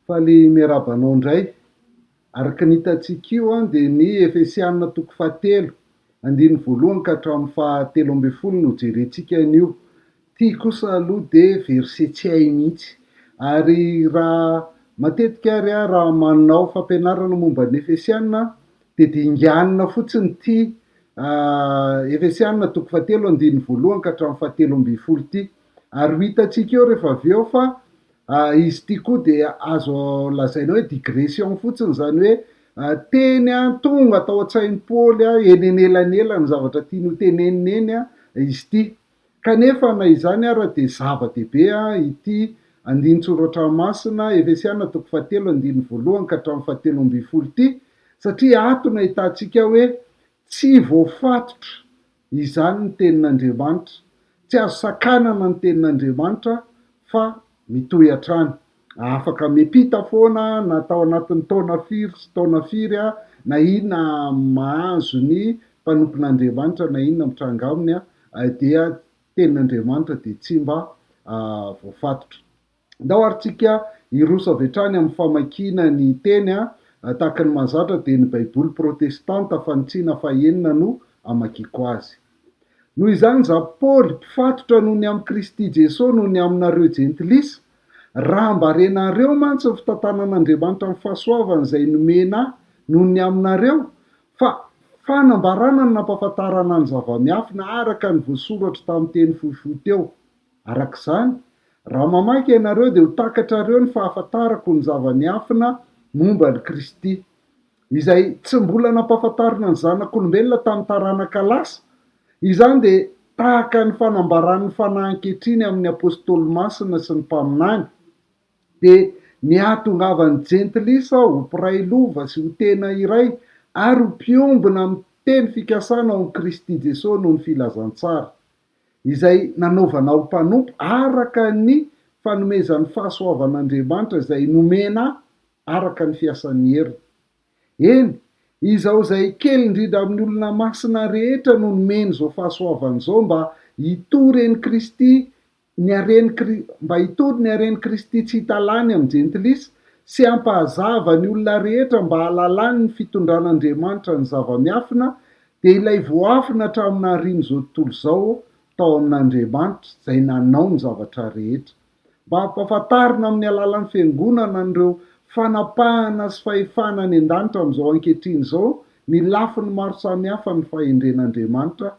Faly miarahaba anao indray. Araka ny hitantsika io dia ny Efesiana toko fahatelo, andininy voalohany ka hatramin'ny fahatelo ambin'ny folo no jerentsika anio. Ity kosa aloha dia verset tsy hay mihitsy. Ary raha matetika ary aho raha manao fampianarana momba ny Efesiana dia dinganina fotsiny ity Efesiana toko fahatelo andininy voalohany ka hatramin'ny fahatelo ambin'ny folo ity. Ary ho hitantsika eo rehefa avy eo fa izy ity koa dia azo lazaina hoe digression fotsiny, izany hoe teny tonga tao an-tsain'i Paoly eny anelanelan'ny zavatra tiany ho tenenina eny izy ity. Kanefa na izany ara dia zava-dehibe ity andinin-tsoratra masina Efesiana toko fahatelo andininy voalohany ka hatramin'ny fahatelo ambin'ny folo ity, satria ato no ahitantsika hoe tsy voafatotra Izany ny tenin'Andriamanitra. Tsy azo sakanana ny tenin'Andriamanitra fa mitohy hatrany. Afaka miampita foana na tao anatin'ny taona firy sy taona firy na inona mahazo ny mpanompon'Andriamanitra na inona mitranga aminy dia tenin'Andriamanitra dia tsy mba voafatotra. Ndao ary tsika hiroso avy hatrany amin'ny famakiana ny teny a! Tahaka ny mahazatra dia ny Baiboly protestanta fanitsiana fahenina no amakiako azy. Noho izany izaho Paoly, mpifatotra noho ny amin'i Kristy Jesoa noho ny aminareo Jentilisa, raha mba renareo mantsy ny fitantanan'Andriamanitra ny fahasoavany izay nomena ahy noho ny aminareo, fa fanambarana no nampahafantarana ny zava-miafina araka ny voasoratra tamin'ny teny fohifohy teo. Araka izany, raha mamaky ianareo dia ho takatrareo ny fahafantarako ny zava-miafina momba an'i Kristy, izay tsy mbola nampahafantarina ny zanak'olombelona tamin'ny taranaka lasa, izany dia tahaka ny fanambaran'ny Fanahy ankehitriny amin'ny Apôstôly masina sy ny mpaminany, dia ny hahatongavan'ny Jentilisa ho mpiray lova sy ho tena iray ary ho mpiombona amin'ny teny fikasana ao amin'i Kristy Jesoa noho ny filazantsara. izay nanaovana ho mpanompo araka ny fanomezan'ny fahasoavan'Andriamanitra izay nomena ahy araka ny fiasan'ny heriny. Eny, izaho izay kely indrindra amin'ny olona masina rehetra no nomeny izao fahasoavana izao mba hitory an'i Kristy ny haren'i Kri, mba hitory ny haren'i Kristy tsy hita lany amin'ny Jentilisa, sy hampahazava ny olona rehetra mba hahalalany ny fitondran'Andriamanitra ny zava-miafina, dia ilay voafina hatramin'ny naharian'izao tontolo izao tao amin'Andriamanitra izay nanao ny zavatra rehetra, mba hampahafantarina amin'ny alalan'ny Fiangonana an'ireo fanapahana sy fahefana any an-danitra amin'izao ankehitriny izao ny lafiny maro samihafa ny fahendren'Andriamanitra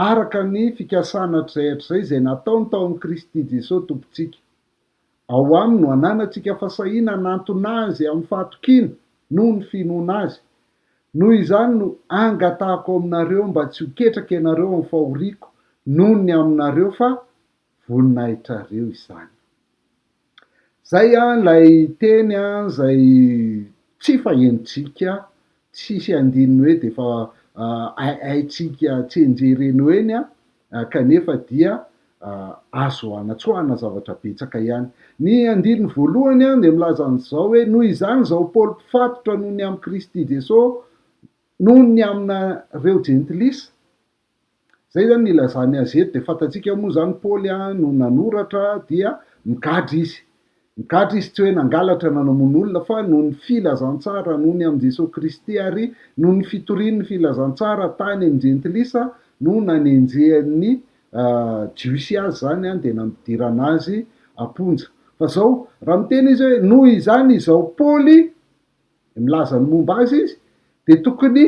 araka ny fikasana hatrizay hatrizay izay nataony tao amin'i Kristy Jesosy Tompontsika. Ao Aminy no ananantsika fahasahiana hanantona Azy amin'ny fahatokiana noho ny finoana Azy. Noho izany no angatahako aminareo mba tsy ho ketraka ianareo amin'ny fahoriako noho ny aminareo fa voninahitrareo izany. Zay an ilay teny an izay tsy fahenontsika, tsisy andininy hoe dia efa haintsika tsianjery eny ho eny an, kanefa dia azo anatsoahana zavatra betsaka ihany. Ny andininy voalohany an dia milaza an'izao hoe, noho izany izao Paoly mpifatotra noho ny amin'i Kristy Jesosy noho ny aminareo jentilisa, Zay zany ny ilazany azy eto, de fantatsika moa zany Paoly no nanoratra dia migadra izy, migadra izy tsy hoe nangalatra na namono olona fa noho ny filazantsara, noho ny amin'i Jesoa Kristy ary noho ny fitoriany ny filazantsara tany amin'ny jentilisa no nanenjehan'ny jiosy azy zany an, de nampidirana azy am-ponja. Fa zao, raha miteny izy hoe noho izany izao Paoly, milaza ny momba azy izy, de tokony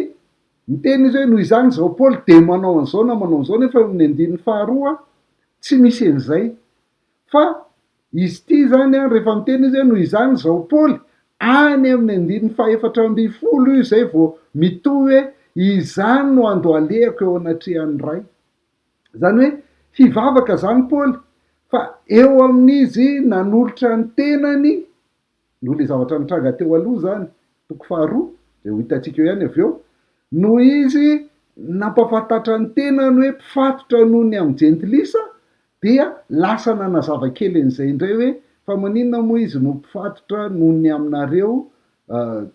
Miteny izy hoe noho izany izao Paoly dia manao an'izao na manao an'izao nefa eo amin'ny andininy faharoa tsy misy an'izay. Fa izy ity izany an, rehefa miteny izy hoe noho izany izao Paoly, any amin'ny andininy faha-14 io izay vao mitohy hoe izany no andohalehako eo anatrehan'ny Ray. Izany hoe hivavaka izany Paoly fa eo amin'izy nanolotra ny tenany Noho ilay zavatra nitranga teo aloha izany, toko faharoa, izay ho hitantsika eo ihany avy eo, noho izy nampahafantatra ny tenany hoe mpifatotra noho ny amin'ny jentilisa, dia lasa nanazava kely an'izay indray hoe fa maninona moa izy no mpifatotra noho ny aminareo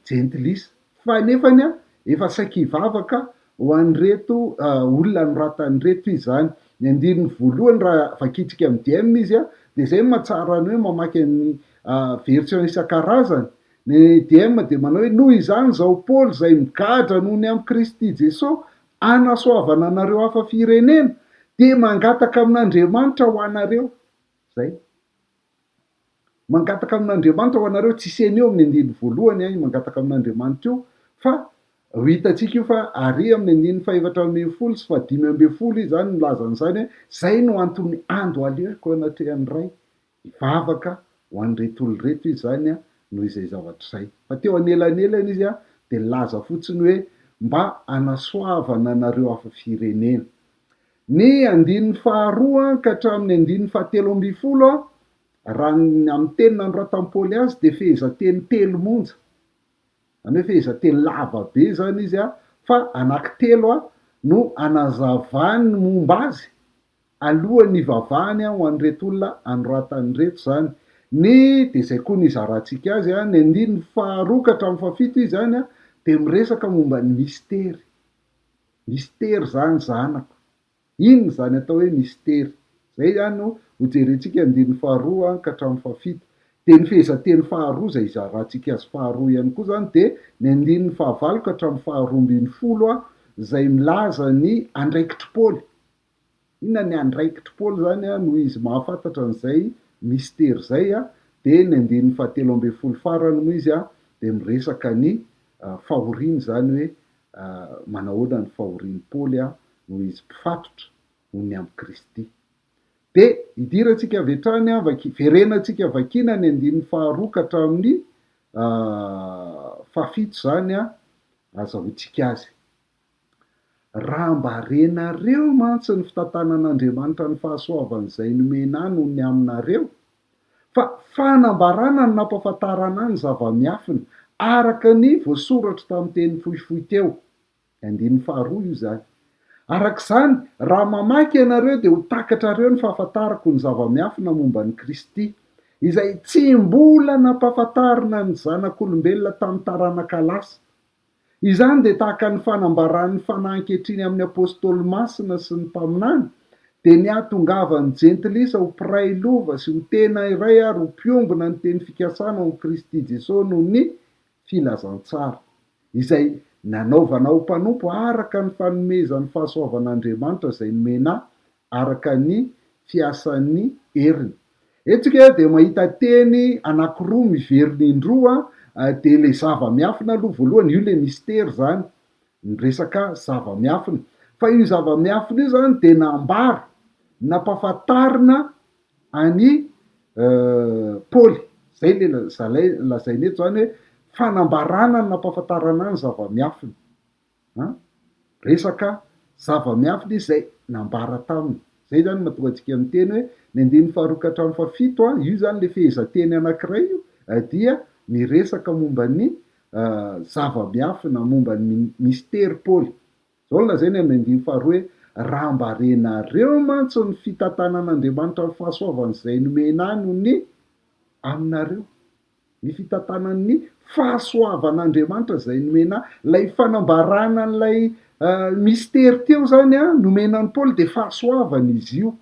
jentilisa. Fa nefany efa saiky hivavaka ho an'ireto olona anoratany ireto izy izany. Ny andininy voalohany raha vakintsika amin'ny DM izy dia izay no mahatsara ny hoe mamaky an'ny version isan-karazany. Ny DM dia manao hoe noho izany izaho Paoly izay migadra noho ny amin'i Kristy Jesoa hanasoavana anareo hafa firenena dia mangataka amin'Andriamanitra ho anareo. Izay. Mangataka amin'Andriamanitra ho anareo, tsisy an'io amin'ny andininy voalohany an, io mangataka amin'Andriamanitra io, fa ho hitantsika io fa ary amin'ny andininy faha-14 sy faha-15 izy izany milaza an'izany hoe izay no antony andohalehako eo anatrehan'ny Ray, hivavaka ho an'ireto olona ireto izy izany an, noho izay zavatra izay. Fa teo anelanelany izy an, dia nilaza fotsiny hoe mba hanasoavana anareo hafa firenena. Ny andininy faharoa ka hatramin'ny andininy fahatelo ambinifolo, raha ny amin'ny teny nanoratan'i Paoly azy dia fehezanteny telo monja. Izany hoe fehezanteny lava be izany izy fa anankitelo no anazavany ny momba azy alohan'ny hivavahany ho an'ireto olona anoratany ireto izany. Ny dia izay koa no izarantsika azy, ny andininy faharoa ka hatramin'ny fahafito izy izany dia miresaka momba ny mistery. Mistery zany zanako. Inona izany atao hoe mistery? Izay izany no hojerentsika andininy faharoa ka hatramin'ny fahafito. Dia ny fehezanteny faharoa izay izarantsika azy faharoa ihany koa izany dia ny andininy fahavalo ka hatramin'ny faharoambinifolo izay milaza ny andraikitr'i Paoly. Inona ny andraikitr'i Paoly izany noho izy mahafantatra an'izay mistery izay? Dia ny andininy fahatelo ambinifolo farany moa izy dia miresaka ny fahoriany izany hoe manahoana ny fahorian'i Paoly noho izy mpifatotra noho ny amin'i Kristy. Dia idirantsika avy hatrany, verenantsika vakiana ny andininy faharoa ka hatramin'ny fahafito izany azahoantsika azy. Raha mba renareo mantsy ny fitantanan'Andriamanitra ny fahasoavany izay nomena ahy noho ny aminareo, fa fanambarana no nampahafantarana ahy ny zava-miafina, araka ny voasoratro tamin'ny teny fohifohy teo. Ny andininy faharoa io izany. Araka izany, raha mamaky ianareo dia ho takatrareo ny fahafantarako ny zava-miafina momba an'i Kristy, izay tsy mbola nampahafantarina ny zanak'olombelona tamin'ny taranaka lasa, Izany dia tahaka ny fanambaran'ny Fanahy ankehitriny amin'ny Apôstôly masina sy ny mpaminany, dia ny hahatongavan'ny Jentilisa ho mpiray lova sy ho tena iray ary ho mpiombona ny teny fikasana ao amin'i Kristy Jesosy noho ny filazantsara, izay nanaovana ho mpanompo araka ny fanomezan'ny fahasoavan'Andriamanitra izay nomena ahy araka ny fiasan'ny heriny. Eto tsika dia mahita teny anankiroa miverina indroa, dia ilay zava-miafina aloha voalohany, io ilay mistery izany, ny resaka zava-miafina. Fa io zava-miafina io izany dia nambara, nampahafantarina an'i Paoly. Izay ilay zalay lazaina eto izany hoe fanambarana no nampahafantarana ahy ny zava-miafina. An! Resaka zava-miafina izy izay nambara taminy. Izay izany no mahatonga antsika miteny hoe ny andininy faharoa ka hatramin'ny fahafito an, io izany ilay fehezanteny anankiray io dia miresaka momba ny zava-miafina, momba ny mistery Paoly. Izao no lazainy amin'ny andininy faharoa hoe, Raha mba renareo mantsy ny fitantanan'Andriamanitra ny fahasoavany izay nomena ahy noho ny aminareo. Ny fitantanan'ny fahasoavan'Andriamanitra izay nomena ilay fanambarana an'ilay mistery teo izany nomena an'i Paoly dia fahasoavana izy io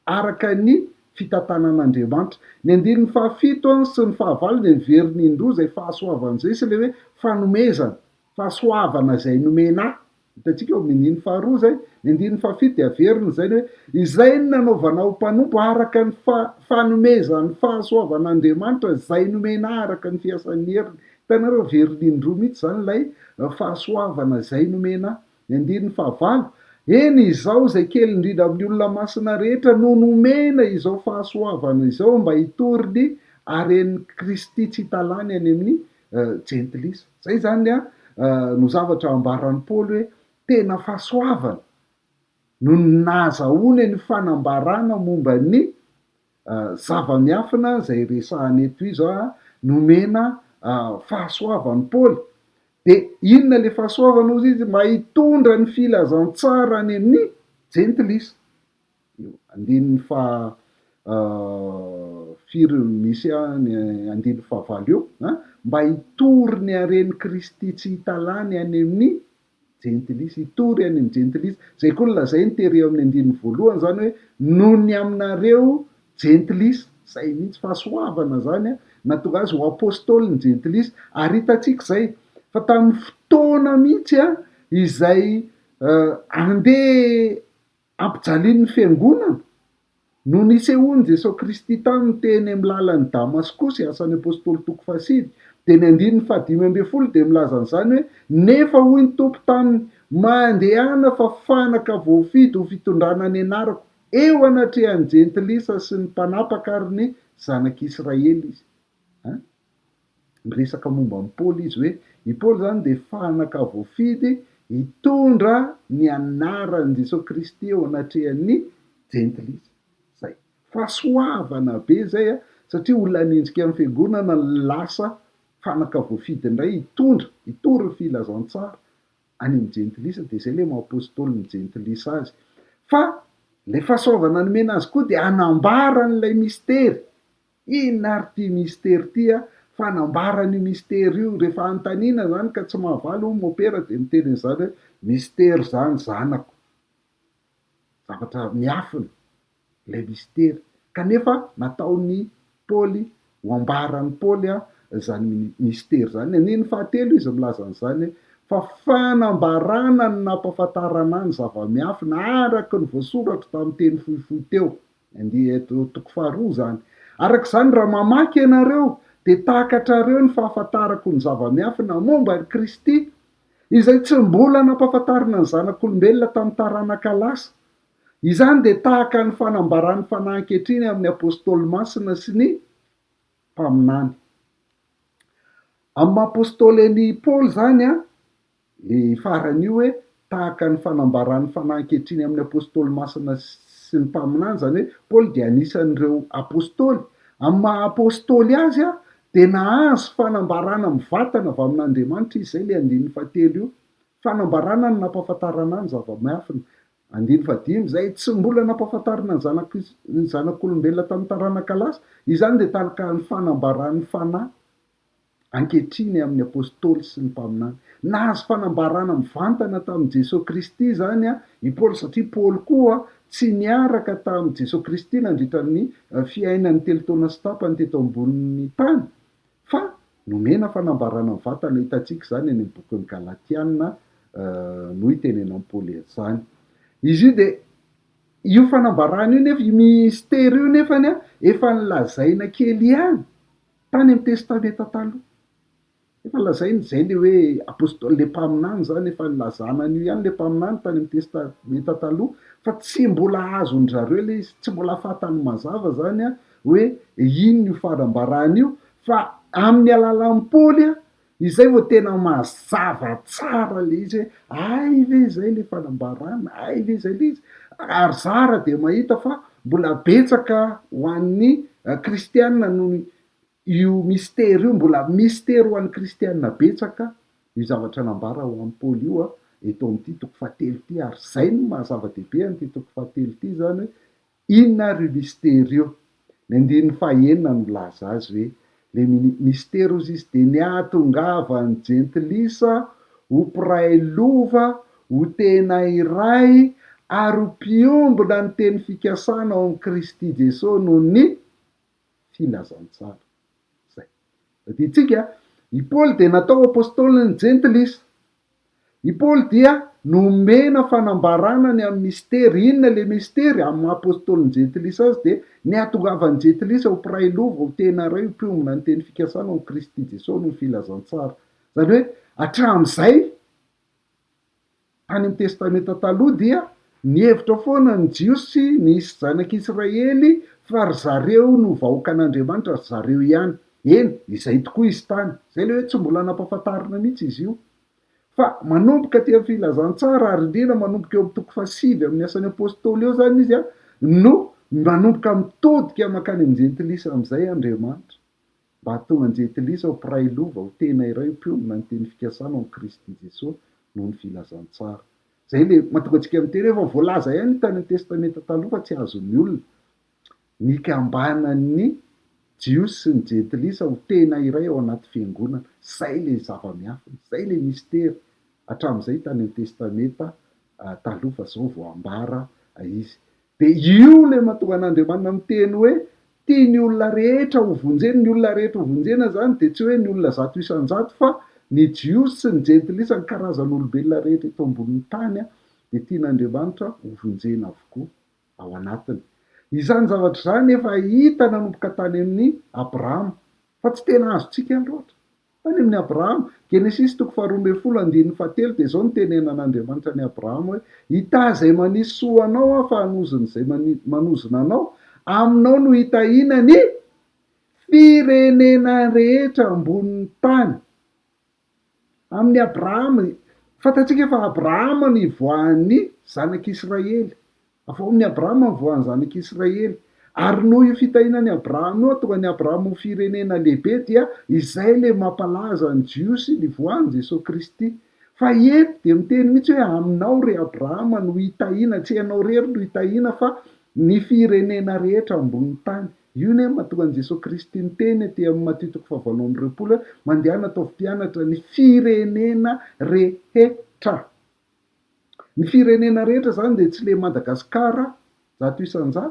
araka ny fitantanan'Andriamanitra. Ny andininy fahafito sy ny fahavalo dia miverina indroa izay fahasoavana izay sy ilay hoe fanomezana, fahasoavana izay nomena ahy. Hitantsika eo amin'ny andininy faharoa izay, ny andininy fahafito dia averina izay ny hoe, Izay no nanaovana ho mpanompo araka ny fanomezan'ny fahasoavan'Andriamanitra izay nomena ahy araka ny fiasan'ny heriny. Hitanareo, averina indroa mihitsy izany ilay fahasoavana izay nomena ahy. Ny andininy fahavalo, Eny, izaho izay kely indrindra amin'ny olona masina rehetra no nomena izao fahasoavana izao mba hitory ny haren'i Kristy tsy hita lany any amin'ny jentilisa. Izay izany no zavatra ambaran'i Paoly hoe tena fahasoavana no nahazahoany ny fanambarana momba ny zava-miafina izay resahana eto izy nomena fahasoavan'i Paoly. Dia inona ilay fahasoavana hozy izy? Mba hitondra ny filazantsara any amin'ny jentilisa. Io andininy faha firy misy ny andininy fahavalo io an, mba hitory ny haren'i Kristy tsy hita lany any amin'ny jentilisa, hitory any amin'ny jentilisa. Izay koa no lazainy tery amin'ny andininy voalohany izany hoe noho ny aminareo jentilisa, izay mihitsy fahasoavana izany an, nahatonga azy ho apôstôlin'ny jentilisa. Ary hitantsika izay fa tamin'ny fotoana mihitsy izay andeha hampijalian'ny fiangonana no nisehoan'i Jesoa Kristy taminy teny amin'ny lalan'i Damaskosy, Asan'ny Apostoly toko fahasivy, dia ny andininy fahadimy ambin'ny folo dia milaza an'izany hoe, Nefa hoy ny Tompo taminy, Mandehana fa fanaka voafidy ho fitondrana ny anarako eo anatrehan'ny Jentilisa sy ny mpanapaka ary ny zanak'Israely izy. An? Miresaka momba an'i Paoly izy hoe, i Paoly izany dia fanaka voafidy hitondra ny anaran'i Jesoa Kristy eo anatrehan'ny Jentilisa. Izay. Fahasoavana be izay an, satria olona hanenjika ny fiangonana no lasa fanaka voafidy indray hitondra, hitory ny filazantsara any amin'ny Jentilisa, dia izay ilay maha apostolin'ny Jentilisa azy. Fa ilay fahasoavana nomena azy koa dia hanambara an'ilay mistery. Inona ary ity mistery ity a? Fanambarana io mistery io, rehefa anontaniana izany ka tsy mahavaly hoy mopera dia miteny an'izany hoe mistery izany zanako. Zavatra miafina ilay mistery. Kanefa nataon'i Paoly ho ambaran'i Paoly izany mistery izany. Ny andininy fahatelo izy milaza an'izany hoe fa fanambarana no nampahafantarana ahy ny zava-miafina araka ny voasoratro tamin'ny teny fohifohy teo. Andeha eto toko faharoa izany. Araka izany, raha mamaky ianareo, dia takatrareo ny fahafantarako ny zava-miafina momba an'i Kristy, izay tsy mbola nampahafantarina ny zanak'olombelona tamin'ny taranaka lasa. Izany dia tahaka ny fanambaran'ny Fanahy ankehitriny amin'ny Apôstôly masina sy ny mpaminany. Amin'ny maha Apôstôly an'i Paoly izany, Le farany io hoe tahaka ny fanambaran'ny Fanahy ankehitriny amin'ny Apostoly masina sy ny mpaminany, izany hoe Paoly dia anisan'ireo Apostoly. Amin'ny maha Apostoly azy dia nahazo fanambarana mivantana avy amin'Andriamanitra izy, izay ilay andininy fahatelo io. Fanambarana no nampahafantarana ahy ny zava-miafina. Andininy fahadimy, izay tsy mbola nampahafantarina ny zanak' ny zanak'olombelona tamin'ny taranaka lasa, izany dia tahaka ny fanambaran'ny Fanahy ankehitriny amin'ny Apostoly sy ny mpaminany. Nahazo fanambarana mivantana tamin'i Jesoa Kristy izany i Paoly satria Paoly koa tsy niaraka tamin'i Jesoa Kristy nandritra ny fiainany telo taona sy tapany teto ambonin'ny tany fa nomena fanambarana mivantana, hitantsika izany any amin'ny bokin'ny Galatiana no itenenan'i Paoly an'izany. Izy io dia io fanambarana io nefa, io mistery io nefany efa nolazaina kely ihany Tany amin'ny Testamenta Taloha. Efa lazaina izay ilay hoe apostoly, ilay mpaminany izany, efa nilazana an'io ihany ilay mpaminany tany amin'ny Testamenta Taloha, fa tsy mbola azon-dry zareo ilay izy, tsy mbola fantany mazava izany hoe inona io fanambarana io, fa amin'ny alalan'i Paoly izay vao tena mazava tsara ilay izy hoe hay ve izay ilay fanambarana, hay ve izay ilay izy, ary zara dia mahita fa mbola betsaka ho an'ny kristiana no io mistery io, mbola mistery ho an'ny kristiana betsaka io zavatra nambara ho an'i Paoly io eto amin'ity toko fahatelo ity, ary izay no maha zava-dehibe an'ity toko fahatelo ity izany hoe Inona ary io mistery io? Ny andininy fahaenina no milaza azy hoe, Ilay mistery hozy izy dia ny hahatongavan'ny jentilisa ho mpiray lova, ho tena iray, ary ho mpiombona ny teny fikasana ao amin'i Kristy Jesoa noho ny filazantsara. Izay. Tadidintsika, i Paoly dia natao apostolin'ny jentilisa. I Paoly dia nomena fanambarana ny amin'ny mistery. Inona ilay mistery? Amin'ny maha apostolin'ny jentilisa azy dia ny hahatongavan'ny jentilisa ho mpiray lova, ho tena iray, ho mpiombona ny teny fikasana ao amin'i Kristy Jesosy noho ny filazantsara. Izany hoe hatramin'izay, tany amin'ny Testamenta Taloha dia nihevitra foana ny Jiosy, ny zanak'Israely fa ry zareo no vahoakan'Andriamanitra, ry zareo ihany. Eny, izay tokoa izy tany. Izay ilay hoe tsy mbola nampahafantarina mihitsy izy io. Fa manomboka aty amin'ny Filazantsara, ary indrindra manomboka eo amin'ny toko fahasivy amin'ny Asan'ny Apostoly eo izany izy no manomboka mitodika mankany amin'ny Jentilisa amin'izay Andriamanitra, mba hahatonga ny Jentilisa ho mpiray lova, ho tena iray, ho mpiombona ny teny fikasana ao amin'i Kristy Jesoa noho ny Filazantsara. Izay ilay mahatonga antsika miteny hoe efa voalaza ihany io tany amin'ny Testamenta Taloha fa tsy azon'ny olona. Nikambanan'ny Jiosy sy ny Jentilisa ho tena iray ao anaty fiangonana. Izay ilay zava-miafina, izay ilay mistery hatramin'izay tany amin'ny Testamenta Taloha fa izao vao ambara izy. Dia io ilay mahatonga an'Andriamanina miteny hoe tia ny olona rehetra ho vonjena. Ny olona rehetra ho vonjena izany dia tsy hoe ny olona 100% fa ny Jiosy sy ny Jentilisa, ny karazan'olombelona rehetra eto ambonin'ny tany dia tian'Andriamanitra ho vonjena avokoa ao anatiny. Izany zavatra izany efa hita nanomboka tany amin'i Abrahama, fa tsy tena azontsika loatra. Tany amin'i Abrahama, Genesisy toko faharoa ambin'ny folo andininy fahatelo dia izao no tenenan'Andriamanitra an'i Abrahama hoe, Hitahy izay manisy soa anao aho fa hanozona izay manozona anao, aminao no hitahiana ny firenena rehetra ambonin'ny tany. Amin'i Abrahama, fantatsika fa Abrahama no ivoahan'ny zanak'Israely. Avy ao amin'i Abrahama ny voan'ny zanak'Israely. Ary noho io fitahiana an'i Abrahama io, hahatonga an'i Abrahama ho firenena lehibe, dia izay ilay mampalaza ny Jiosy ny voan'i Jesoa Kristy. Fa eto dia miteny mihitsy hoe aminao ry Abrahama no hitahiana, tsy ianao irery no hitahiana fa ny firenena rehetra ambonin'ny tany. Io anie no mahatonga an'i Jesoa Kristy niteny aty amin'ny Matio toko fahavalo amby roapolo hoe mandehana ataovy mpianatra ny firenena rehetra. Ny firenena rehetra zany dia tsy le Madagascar 100%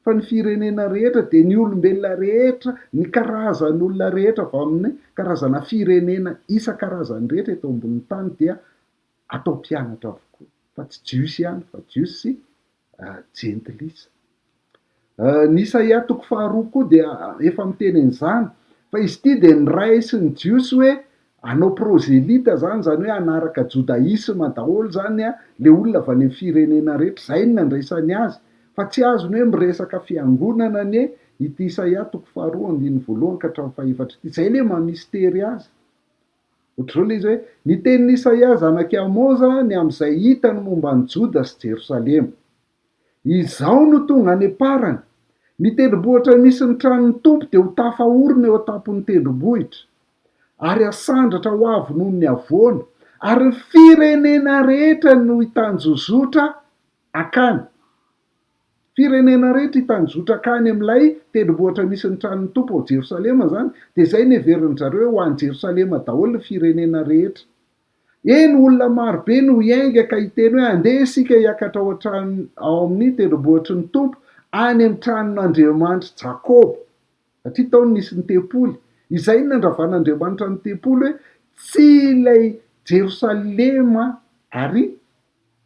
fa ny firenena rehetra dia ny olombelona rehetra, ny karazan'olona rehetra avy amin'ny karazana firenena isan-karazany rehetra eto ambonin'ny tany dia atao mpianatra avokoa fa tsy jiosy ihany fa jiosy sy jentilisa. Ny Isaia toko faharoa koa dia efa miteny an'izany, fa izy ity dia niray sy ny Jiosy hoe hanao prozelita izany, izany hoe hanaraka jodaisma daholo izany ilay olona avy any amin'ny firenena rehetra, izay no nandraisany azy, fa tsy azony hoe miresaka fiangonana anie ity Isaia toko faharoa andininy voalohany ka hatramin'ny fahefatra ity, izay ilay maha mistery azy. Ohatr'izao ilay izy hoe, Ny tenin'i Isaia zanak'i Amoza ny amin'izay hitany momba an'i Joda sy Jerosalema. Izao no tonga any am-parany, Ny tendrombohitra misy ny tranon'ny Tompo dia ho tafaorina eo an-tampon'ny tendrombohitra, ary hasandratra ho avo noho ny havoana, ary ny firenena rehetra no hitanjozotra hankany. Firenena rehetra hitanjozotra hankany amin'ilay tendrombohitra misy ny tranon'ny Tompo ao Jerosalema izany, dia izay no heverin-dry zareo hoe ho any Jerosalema daholo ny firenena rehetra. Eny, olona maro be no hiainga ka hiteny hoe, Andeha isika hiakatra ao an-trano ao amin'ny tendrombohitry ny Tompo, any amin'ny tranon'Andriamanitr'i Jakoba. Satria tao no nisy ny tempoly. Izay no nandravan'Andriamanitra ny tempoly hoe tsy ilay Jerosalema àry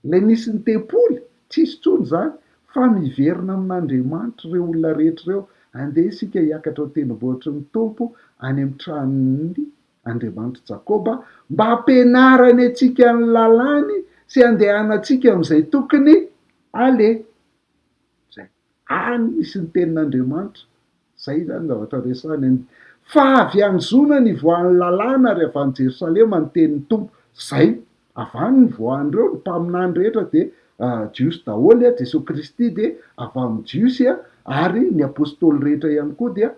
Ilay nisy ny tempoly, tsisy intsony izany, fa miverina amin'Andriamanitra ireo olona rehetra ireo. Andeha isika hiakatra ao tendrombohitry ny Tompo, any amin'ny tranon'ny Andriamanitr'i Jakoba, mba hampianarany antsika ny lalàny sy handehanantsika amin'izay tokony haleha. Izay. Any misy ny tenin'Andriamanitra. Izay izany ny zavatra resahiny any. Fa avy any Ziona ny ivoahan'ny lalàna ary avy any Jerosalema ny tenin'ny Tompo. Izay. Avy any ny ivoahan'ireo, ny mpaminany rehetra dia Jiosy daholo, Jesoa Kristy dia avy amin'ny Jiosy ary ny Apostoly rehetra ihany koa dia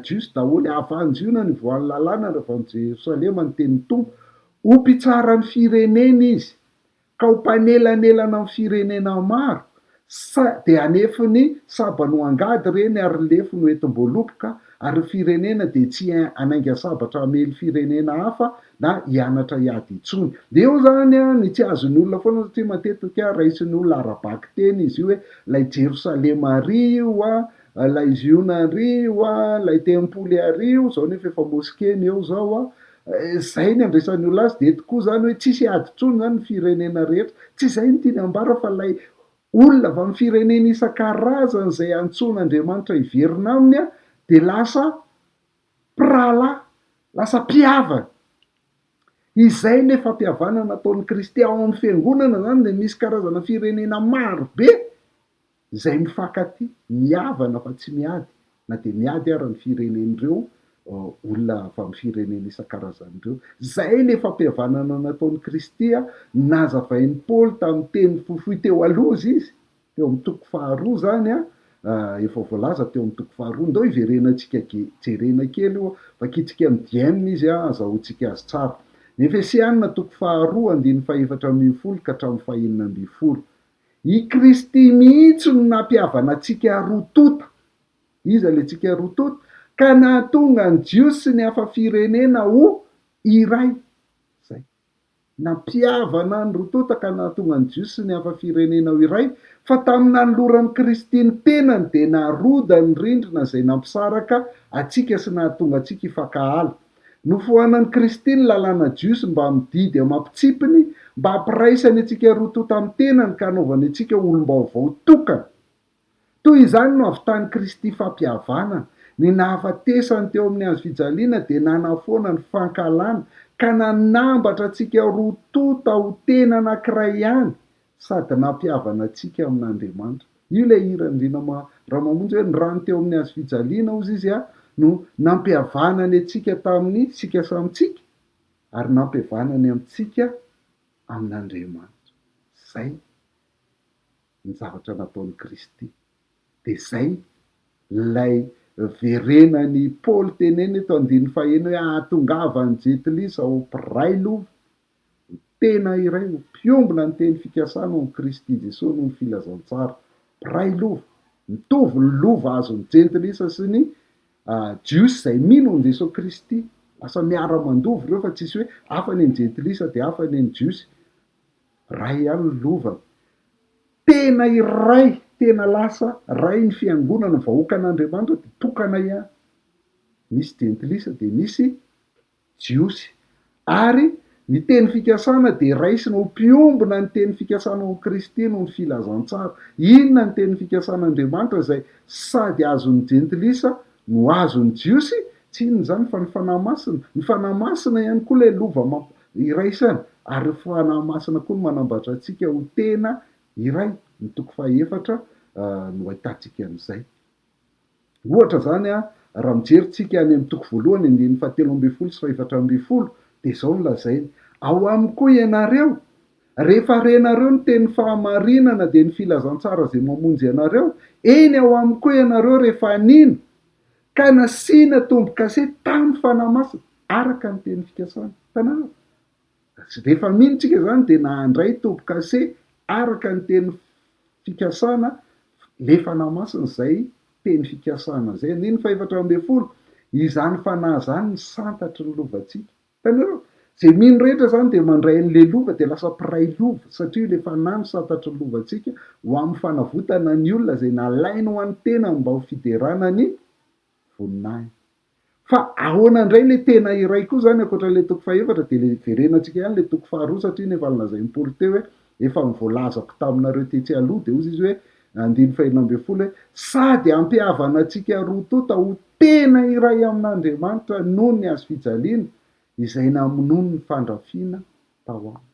Jiosy daholo. Avy any Ziona ny ivoahan'ny lalàna ary avy any Jerosalema ny tenin'ny Tompo. Ho mpitsara ny firenena Izy. Ka ho mpanelanelana amin'ny firenena maro, sa dia hanefy ny sabany ho angady ireny ary ny lefony ho entim-boaloboka, ary ny firenena dia tsy hanainga sabatra hamely firenena hafa na hianatra hiady intsony. Dia eo izany ny tsy azon'ny olona foana satria matetika raisin'ny olona ara-bakiteny izy io hoe ilay Jerosalema àry io an, ilay Ziona àry io an, ilay tempoly àry io, izao nefa efa moske ny eo izao an. Zay ny andraisan'ny olona azy, dia eto koa zany hoe tsisy ady intsony zany ny firenena rehetra, tsy izay no tiany ambara fa ilay olona avy amin'ny firenena isan-karazany izay antsoin'Andriamanitra hiverina aminy dia lasa mpirahalahy, lasa mpihavana. Izay ilay fampihavanana nataon'i Kristy ao amin'ny fiangonana zany dia misy karazana firenena maro be Izay mifankatia, mihavana fa tsy miady, na dia miady ara ny firenen'ireo olona avy amin'ny firenena isan-karazany ireo. Izay ilay fampihavanana nataon'i Kristy, nazavain'i Paoly tamin'ny teny fohifohy teo aloha izy, teo amin'ny toko faharoa izany, efa voalaza teo amin'ny toko faharoa. Ndao hiverenantsika jerena kely io, vakintsika amin'ny diem izy ahazahoantsika azy tsara. Ny Efesiana toko faharoa andininy fahefatra ambin'ny folo ka hatramin'ny fahenina ambin'ny folo. I Kristy mihitsy no nampihavana antsika roa tonta. Iza ilay antsika roa tonta? Ka nahatonga ny Jiosy sy ny hafa firenena ho iray. Izay. Nampihavana ny roa tonta ka nahatonga ny Jiosy sy ny hafa firenena ho iray, fa tamin'ny nanoloran'i Kristy ny tenany dia narodany ny rindrina izay nampisaraka antsika sy nahatonga antsika hifankahala. Nofoanan'i Kristy ny lalàna jiosy mbamin'ny didy amam-pitsipiny mba hampiraisany antsika roa tonta amin'ny tenany ka hanaovany antsika ho olom-baovao tokana. Toy izany no havitan'i Kristy fampihavanana. Ny nahafatesany teo amin'ny hazo fijaliana dia nanafoana ny fankahalana ka nanambatra antsika roa tonta ho tena anankiray ihany sady nampihavana antsika amin'Andriamanitra. Io ilay hiran'i Rina Ramamonjy hoe ny rany teo amin'ny hazo fijaliana hozy izy no nampihavanany antsika tamin'ny sika samy tsika ary nampihavanany amintsika amin'Andriamanitra. Izay. ny zavatra nataon'i Kristy. Dia izay ilay verenan'i Paoly tenenina eto andininy fahenina hoe hahatongavan'ny Jentilisa ho mpiray lova, ho tena iray, ho mpiombona ny teny fikasana ao amin'i Kristy Jesoa noho ny filazantsara. Mpiray lova. Mitovy ny lova azon'ny Jentilisa sy ny Jiosy izay mino an'i Jesoa Kristy. Lasa miara-mandova ireo fa tsisy hoe hafa ny an'ny Jentilisa dia hafa ny an'ny Jiosy. Ray ihany ny lovany. Tena iray, tena lasa ray ny fiangonana, ny vahoakan'Andriamanitra dia tokana ihany. Misy jentilisa dia misy jiosy. Ary ny teny fikasana dia raisina ho mpiombona ny teny fikasana ao amin'i Kristy noho ny filazantsara. Inona ny teny fikasan'Andriamanitra izay sady azon'ny jentilisa no azon'ny Jiosy? Tsy inona izany fa ny Fanahy Masina. Ny Fanahy Masina ihany koa ilay lova mamp iraisana, ary ny Fanahy Masina koa no manambatra antsika ho tena iray. Ny toko fahaefatra no ahitantsika an'izay. Ohatra izany, raha mijery tsika any amin'ny toko voalohany andininy fahatelo ambin'ny folo sy fahefatra ambin'ny folo dia izao no lazainy, Ao aminy koa ianareo, Rehefa renareo ny tenin'ny fahamarinana dia ny filazantsara izay mamonjy anareo, eny ao aminy koa ianareo rehefa nino ka nasiana tombo-kase tamin'ny Fanahy Masina araka ny teny fikasana. Hitanareo? Rehefa mino tsika izany dia nahandray tombo-kase araka ny teny fikasana le Fanahy Masina izay teny fikasana izay. Andininy fahefatra ambin'ny folo, Izany Fanahy izany ny santatry ny lovantsika. Hitanareo? Izay mino rehetra izany dia mandray an'ilay lova dia lasa mpiray lova satria ilay Fanahy no santatry ny lovantsika ho amin'ny fanavotana ny olona izay nalainy ho an'ny tenany mba ho fiderana ny voninahiny. Fa ahoana indray ilay tena iray koa izany ankoatra ilay toko fahefatra dia ilay verenantsika ihany ilay toko faharoa satria iny efa nolazain'i Paoly teo hoe efa voalazako taminareo tetsy aloha dia hozy izy hoe andininy fahenina ambin'ny folo hoe sady hampihavana antsika roa tonta ho tena iray amin'Andriamanitra noho ny hazofijaliana izay namonoany ny fandrafiana tao aminy.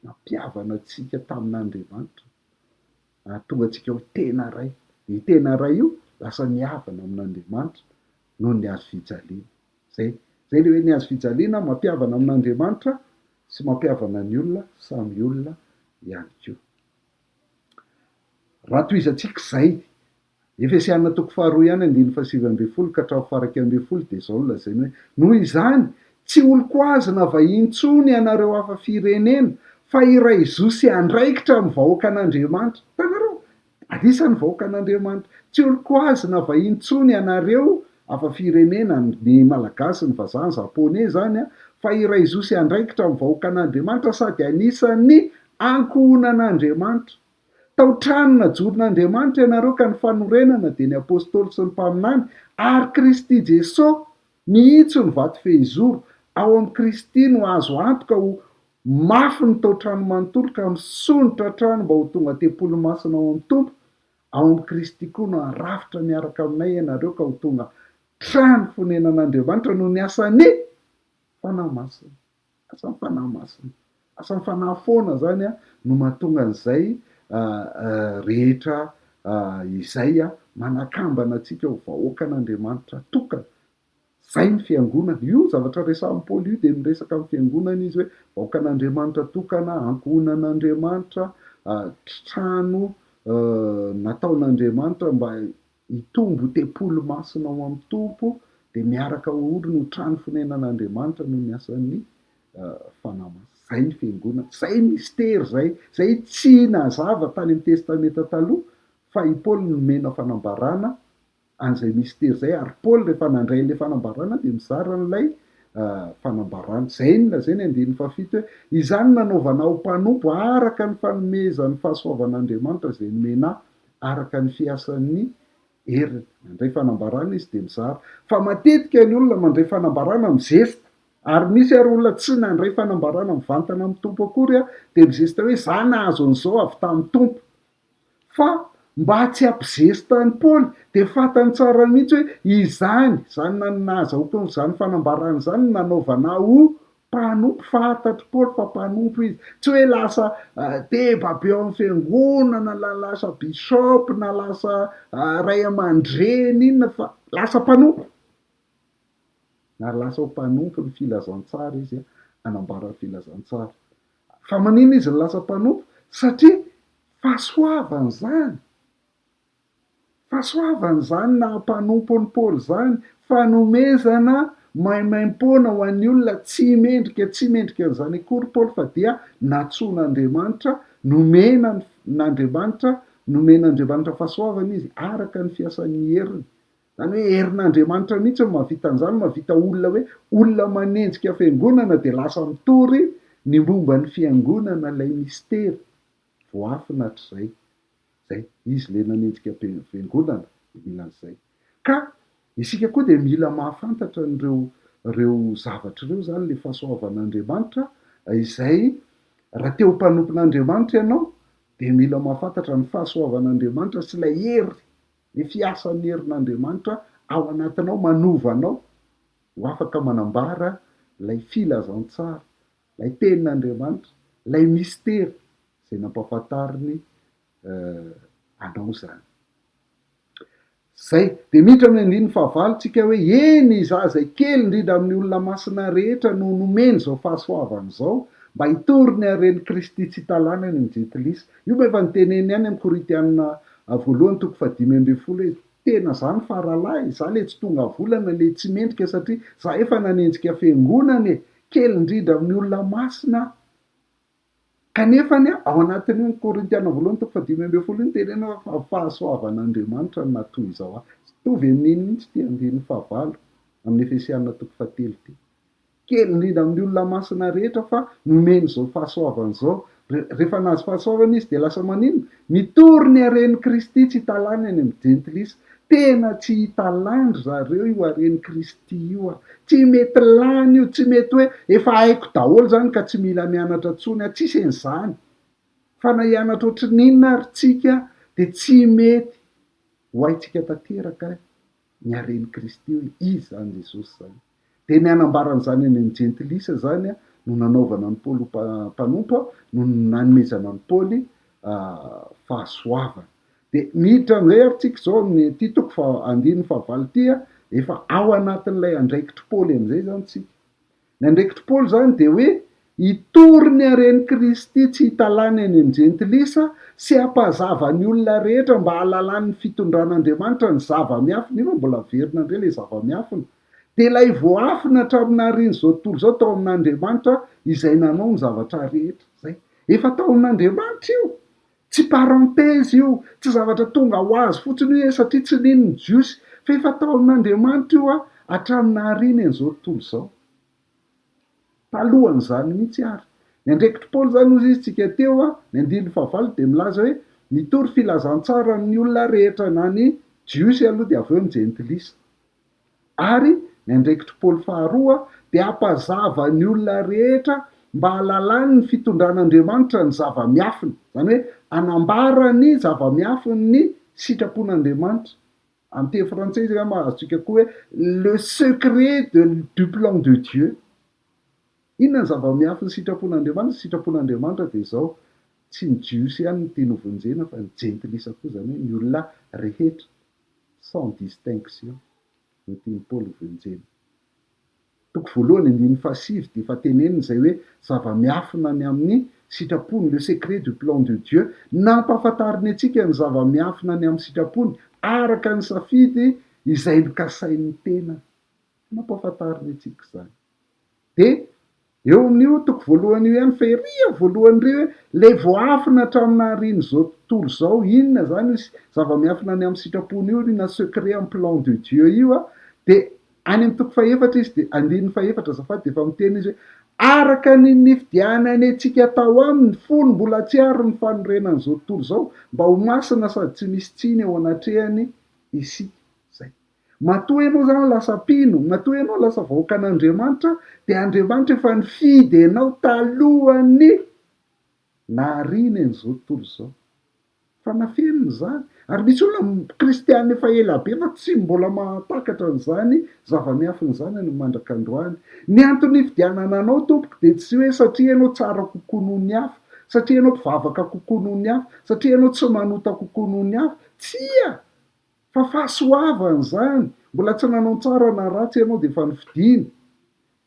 Nampihavana antsika tamin'Andriamanitra, nahatonga antsika ho tena iray. Io tena iray io lasa mihavana amin'Andriamanitra noho ny hazofijaliana. Izay, izay ilay hoe ny hazofijaliana mampihavana amin'Andriamanitra sy mampihavana ny olona samy olona ihany koa. Raha tohizantsika izay, Efesiana toko faharoa ihany andininy fahasivy ambin'ny folo ka hatramin'ny faha-iraika ambin'ny folo dia izao no lazainy hoe, Noho izany, tsy olon-koazy na vahiny intsony ianareo hafa firenena, fa iray zo sy andraikitra amin'ny vahoakan'Andriamanitra. Hitanareo? Anisan'ny vahoakan'Andriamanitra. Tsy olon-koazy na vahiny intsony ianareo hafa firenena, ny Malagasy, ny vazaha, ny Japoney izany, fa iray zo sy andraikitra amin'ny vahoakan'Andriamanitra sady anisan'ny ankohonan'Andriamanitra. Tao trano najoron'Andriamanitra ianareo ka ny fanorenana dia ny Apostoly sy ny Mpaminany ary Kristy Jesoa mihitsy no vato fehizoro. Ao amin'i Kristy no azo antoka ho mafy ny tao-trano manontolo ka misondrotra hatrany mba ho tonga tempoly masina ao amin'ny Tompo. Ao amin'i Kristy koa no harafitra miaraka aminay ianareo ka ho tonga trano fonenan'Andriamanitra noho ny asan'ny Fanahy Masina. Asan'ny Fanahy Masina. Asan'ny Fanahy foana izany no mahatonga an'izay rehetra izay manakambana antsika ho vahoakan'Andriamanitra tokana. Izay ny fiangonana. Io zavatra resahin'i Paoly io dia miresaka amin'ny fiangonana izy hoe vahoakan'Andriamanitra tokana, ankohonan'Andriamanitra, trano nataon'Andriamanitra mba hitombo ho tempoly masina ao amin'ny Tompo, dia miaraka orina ho trano fonenan'Andriamanitra noho ny asan'ny Fanahy Masina. Izay ny Fiangonana. Izay mistery izay. Izay tsy nazava tany amin'ny Testamenta Taloha, fa i Paoly nomena fanambarana an'izay mistery izay, ary Paoly rehefa nandray an'ilay fanambarana dia mizara an'ilay fanambarana. Izay no lazainy andininy fahafito hoe, Izany no nanaovana ahy ho mpanompo araka ny fanomezan'ny fahasoavan'Andriamanitra izay nomena ahy araka ny fiasan'ny heriny. Mandray fanambarana izy dia mizara. Fa matetika ny olona mandray fanambarana mizesta. Ary misy ary olona tsy nandray fanambarana mivantana amin'ny Tompo akory dia mizesta hoe za nahazo an'izao avy tamin'ny Tompo. Fa mba tsy hampizesta an'i Paoly dia fantany tsara mihitsy hoe izany, izany nahazahoako an'izany fanambarana izany no nanaovana ahy ho Mpanompo, fantatr'i Paoly fa mpanompo izy. Tsy hoe lasa deba be ao amin'ny fiangonana, na lasa bishop, na lasa ray aman-dreny inona fa lasa mpanompo. Ary lasa ho mpanompo ny filazantsara izy, hanambara ny filazantsara. Fa maninona izy no lasa mpanompo? Satria fahasoavana izany. Fahasoavana izany naha mpanompo an'i Paoly izany, fanomezana maimaimpoana ho an'ny olona tsy mendrika, tsy mendrika an'izany akory Paoly fa dia nantsoin'Andriamanitra, nomena n'Andriamanitra, nomen'Andriamanitra fahasoavana izy araka ny fiasan'ny heriny. Izany hoe herin'Andriamanitra mihitsy no mahavita an'izany, mahavita olona hoe olona manenjika fiangonana dia lasa mitory ny momba ny fiangonana ilay mistery voafina hatrizay. Zay, izy le nanenjika fiangonana dia mila an'izay. Ka isika koa dia mila mahafantatra an'ireo ireo zavatra ireo izany, le fahasoavan'Andriamanitra izay raha te ho mpanompon'Andriamanitra ianao dia mila mahafantatra ny fahasoavan'Andriamanitra sy ilay hery, le fiasan'ny herin'Andriamanitra ao anatinao manova anao ho afaka manambara ilay filazantsara, ilay tenin'Andriamanitra, ilay mistery izay nampahafantariny anao izany. Izay. Dia miditra amin'ny andininy fahavalo tsika hoe, Eny, izaho izay kely indrindra amin'ny olona masina rehetra no nomeny izao fahasoavana izao, mba hitory ny haren'i Kristy tsy hita lany any amin'ny Jentilisa. Io moa efa noteneniny ihany amin'ny Korintiana voalohany toko fahadimy ambin'ny folo hoe, Tena za ny faralahy, za le tsy tonga volana, le tsy mendrika satria za efa nanenjika fiangonana e! Kely indrindra amin'ny olona masina aho. Kanefa anie, ao anatin'io ny Korintiana voalohany toko fahadimy ambin'ny folo io no tenenina fa fahasoavan'Andriamanitra no naha toy izao ahy. Tsy mitovy amin'iny mihitsy ity andininy fahavalo amin'ny Efesiana toko fahatelo ity. Kely indrindra amin'ny olona masina rehetra fa nomeny izao fahasoavana izao. Rehefa nahazo fahasoavana izy dia lasa maninona? Mitory ny haren'i Kristy tsy hita lany any amin'ny jentilisa. Tena tsy hita lany ry zareo io haren'i Kristy io a! Tsy mety lany io, tsy mety hoe efa haiko daholo izany ka tsy mila mianatra intsony aho, tsisy an'izany. Fa na hianatra ohatran'ny inona ary tsika dia tsy mety ho haintsika tanteraka ny haren'i Kristy hoe iza izany Jesosy izany. Dia ny hanambara an'izany any amin'ny jentilisa izany no nanaovana an'i Paoly ho mpanompo, no nanomezana an'i Paoly fahasoavana. Dia miditra amin'izay ary tsika izao amin'ity toko faha, andininy fahavalo ity, efa ao anatin'ilay andraikitr'i Paoly amin'izay izany tsika. Ny andraikitr'i Paoly izany dia hoe hitory ny haren'i Kristy tsy hita lany any amin'ny jentilisa sy hampazava ny olona rehetra mba hahalalany ny fitondran'Andriamanitra ny zava-miafina, io fa mbola averina indray ilay zava-miafina, dia ilay voafina hatramin'ny naharian'izao tontolo izao tao amin'Andriamanitra izay nanao ny zavatra rehetra. Izay. Efa tao amin'Andriamanitra io. Tsy parenthèse io, tsy zavatra tonga ho azy fotsiny io satria tsy nino ny Jiosy, fa efa tao amin'Andriamanitra io hatramin'ny nahariany an'izao tontolo izao. Talohan'izany mihitsy ary. Ny andraikitr'i Paoly izany hozy izy tsika teo, ny andininy fahavalo dia milaza hoe mitory filazantsara amin'ny olona rehetra na ny Jiosy aloha dia avy eo ny Jentilisa. Ary ny andraikitr'i Paoly faharoa dia hampazava ny olona rehetra mba hahalalany ny fitondran'Andriamanitra ny zava-miafina, izany hoe hanambara ny zava-miafin'ny sitrapon'Andriamanitra. Amin'ny teny frantsay izy angamba azontsika koa hoe le secret de du plan de Dieu. Inona ny zava-miafin'ny sitrapon'Andriamanitra? Ny sitrapon'Andriamanitra dia izao, tsy ny Jiosy ihany no tiany hovonjena fa ny jentilisa koa, izany hoe ny olona rehetra. sans distinction no tian'i Paoly ho vonjena. Toko voalohany andininy fahasivy dia efa teneniny izay hoe zava-miafina ny amin'ny sitrapony, le secret du plan de Dieu, nampahafantariny antsika ny zava-miafina ny amin'ny sitrapony araka ny safidy izay nokasain'ny tenany. Nampahafantariny antsika izany. Dia eo amin'io toko voalohany io ihany fa ery amin'ny voalohany ery hoe ilay voaafina hatramin'ny naharian'izao tontolo izao, inona izany io zava-miafina ny amin'ny sitrapony io na secret amin'ny plan de Dieu io dia. Any amin'ny toko fahefatra izy dia, andininy fahefatra azafady, dia efa miteny izy hoe, Araka ny nifidianany antsika tao aminy fony mbola tsy ary ny fanorenan'izao tontolo izao, mba ho masina sady tsy misy tsiny eo anatrehany isika. Izay. Matoa ianao izany lasa mpino, matoa ianao lasa vahoakan'Andriamanitra, dia Andriamanitra efa nifidy anao talohan'ny nahariany an'izao tontolo izao. Fa nafenina izany. Ary misy olona kristiana efa ela be fa tsy mbola mahatakatra an'izany zava-miafina izany any mandrak'androany. Ny antony nifidianana anao tompoko dia tsy hoe satria ianao tsara kokoa noho ny hafa, satria ianao mpivavaka kokoa noho ny hafa, satria ianao tsy manota kokoa noho ny hafa. Tsia! Fa fahasoavana izany. Mbola tsy nanao ny tsara na ratsy ianao dia efa nofidiny.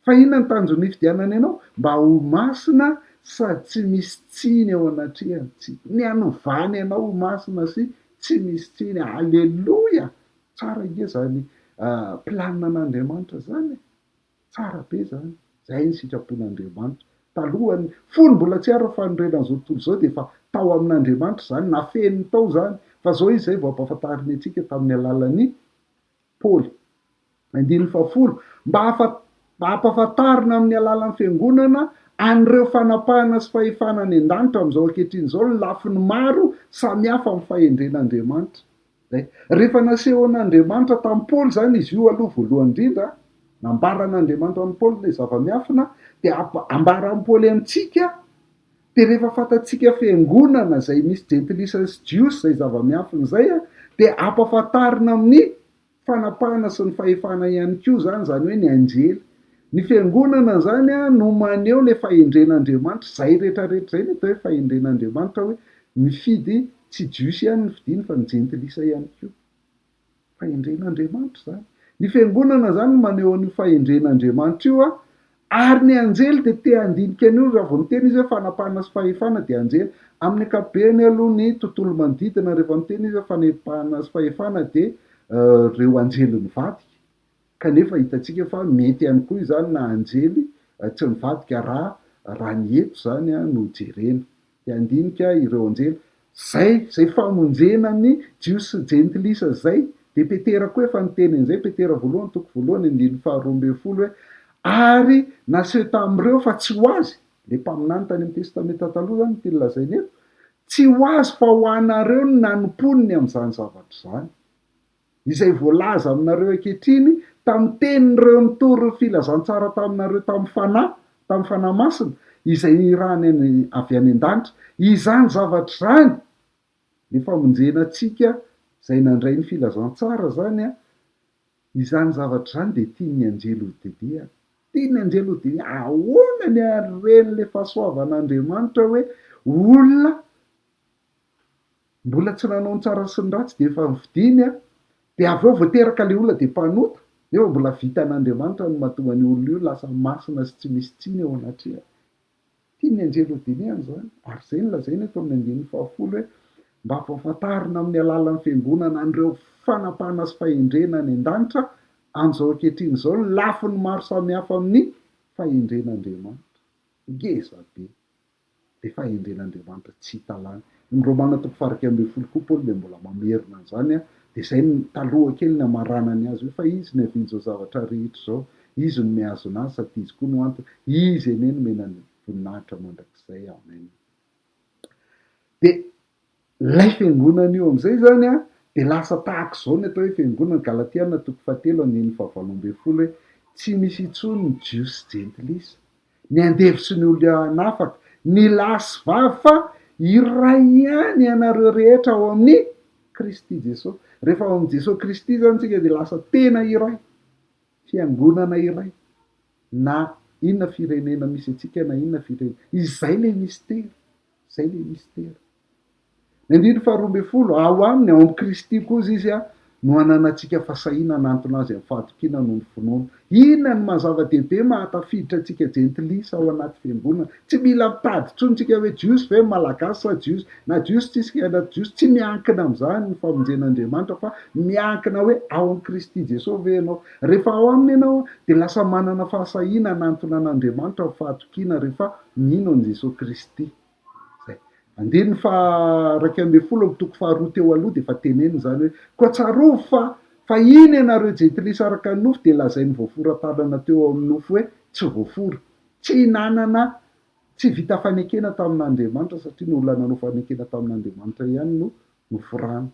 Fa inona ny tanjon'ny nifidianany anao? Mba ho masina sady tsy misy tsiny eo anatrehany. Tsy ny hanovany anao ho masina sy tsy misy tsiny. Aleloia! Tsara ange izany planina an'Andriamanitra izany e! Tsara be izany. Izay ny sitrapon'Andriamanitra. Talohan'ny, fony mbola tsy ary ny fanorenan'izao tontolo izao dia efa tao amin'Andriamanitra izany, nafeniny tao izany. Fa izao izy izay vao ampahafantariny antsika tamin'ny alalan'i Paoly. Andininy fahafolo, Mba mba hampahafantarina amin'ny alalan'ny Fiangonana an'ireo fanapahana sy fahefana any an-danitra amin'izao ankehitriny izao ny lafiny maro samihafa amin'ny fahendren'Andriamanitra. Izay. Rehefa nasehon'Andriamanitra tamin'i Paoly izany izy io aloha voalohany indrindra, nambaran'Andriamanitra an'i Paoly ilay zava-miafina, dia ambaran'i Paoly amintsika, dia rehefa fantatsika fiangonana izay misy jentilisa sy jiosy izay zava-miafina izay, dia ampahafantarina amin'ny fanapahana sy ny fahefana ihany koa izany, izany hoe ny anjely. Ny fiangonana izany no maneho ilay fahendren'Andriamanitra, izay rehetra rehetra izay no atao hoe fahendren'Andriamanitra hoe mifidy tsy jiosy ihany no fidiny fa ny jentilisa ihany koa. Fahendren'Andriamanitra izany. Ny fiangonana izany no maneho an'io fahendren'Andriamanitra io ary ny anjely dia te handinika an'io raha vao miteny izy hoe fanapahana sy fahefana dia anjely. Amin'ny ankapobeny aloha ny tontolo manodidina rehefa miteny izy hoe fanapahana sy fahefana dia ireo anjely nivadika. Kanefa hitantsika fa mety ihany koa izany na anjely tsy nivadika raha raha ny eto izany no jerena. Te handinika ireo anjely. Zay, zay famonjena ny Jiosy sy Jentilisa zay. Dia Petera koa efa niteny an'izay, Petera voalohany toko voalohany andininy faharoa ambin'ny folo hoe, Ary naseho tamin'ireo fa tsy ho azy, ilay mpaminany tany amin'ny Testamenta Taloha izany no tiany lazaina eto, tsy ho azy fa ho anareo no nanompoany ny amin'izany zavatra izany. Izay voalaza aminareo ankehitriny tamin'ny tenin'ireo nitory ny filazantsara taminareo tamin'ny Fanahy, tamin'ny Fanahy Masina, izay nirahany any, avy any an-danitra. Izany zavatra izany, ny famonjena antsika izay nandray ny filazantsara izany, izany zavatra izany dia tian'ny anjely hodidihana. Tian'ny anjely hodidihana. Ahoana ny haren'ilay fahasoavan'Andriamanitra hoe olona Mbola tsy nanao ny tsara sy ny ratsy dia efa nofidiny an, dia avy eo vao teraka ilay olona dia mpanota, nefa mbola vitan'Andriamanitra ny mahatonga an'io olona io lasa masina sy tsy misy tsiny eo anatrehany. Tian'ny anjely ho dinihana izany, ary izay no lazaina eto amin'ny andininy fahafolo hoe, mba hampahafantarina amin'ny alalan'ny fiangonana an'ireo fanapahana sy fahendrena any an-danitra amin'izao ankehitriny izao ny lafiny maro samihafa amin'ny fahendren'Andriamanitra. Ngeza be! dia fahendren'Andriamanitra tsy hita lany. Ny Romana toko faha-11 koa Paoly dia mbola mamerina an'izany, dia izay no taloha kely ny hamaranany azy hoe fa Izy niavian'izao zavatra rehetra izao, Izy no mihazona azy sady Izy koa no antony, Izy anie no omena ny voninahitra mandrakizay. Amen. Dia ilay fiangonana io amin'izay izany dia lasa tahaka izao ny atao hoe fiangonana, Galatiana toko fahatelo andininy fahavalo ambin'ny folo hoe tsy misy intsony ny Jiosy sy Jentilisa, ny andevo sy ny olona afaka, ny lahy sy vavy fa iray ihany ianareo rehetra ao amin'i Kristy Jesosy. Rehefa ao amin'i Jesosy Kristy izany isika dia lasa tena iray, fiangonana iray, na inona firenena misy antsika na inona firenena. Izay ilay mistery, izay ilay mistery. Ny andininy faharoa ambin'ny folo, Ao aminy, ao amin'i Kristy koa hozy izy, no ananantsika fahasahiana hanantona Azy amin'ny fahatokiana noho ny finoana. Inona no maha zava-dehibe mahatafiditra antsika jentilisa ao anaty fiangonana? Tsy mila mitady intsony tsika hoe Jiosy ve, Malagasy sa Jiosy, na Jiosy tsisy na Jiosy, tsy miankina amin'izany ny famonjen'Andriamanitra fa miankina hoe ao amin'i Kristy Jesosy ve ianao. Rehefa ao aminy ianao dia lasa manana fahasahiana hanantona an'Andriamanitra amin'ny fahatokiana rehefa mino an'i Jesosy Kristy. Izay. Andininy faha 11 amin'ny toko faharoa teo aloha dia efa tenenina izany hoe, Koa tsarovy fa Fahiny ianareo jentilisa araka ny nofo dia lazain'ny voafora tanana teo amin'ny nofo hoe tsy voafora. Tsy nanana, tsy vita fanekena tamin'Andriamanitra satria ny olona nanao fanekena tamin'Andriamanitra ihany no noforana.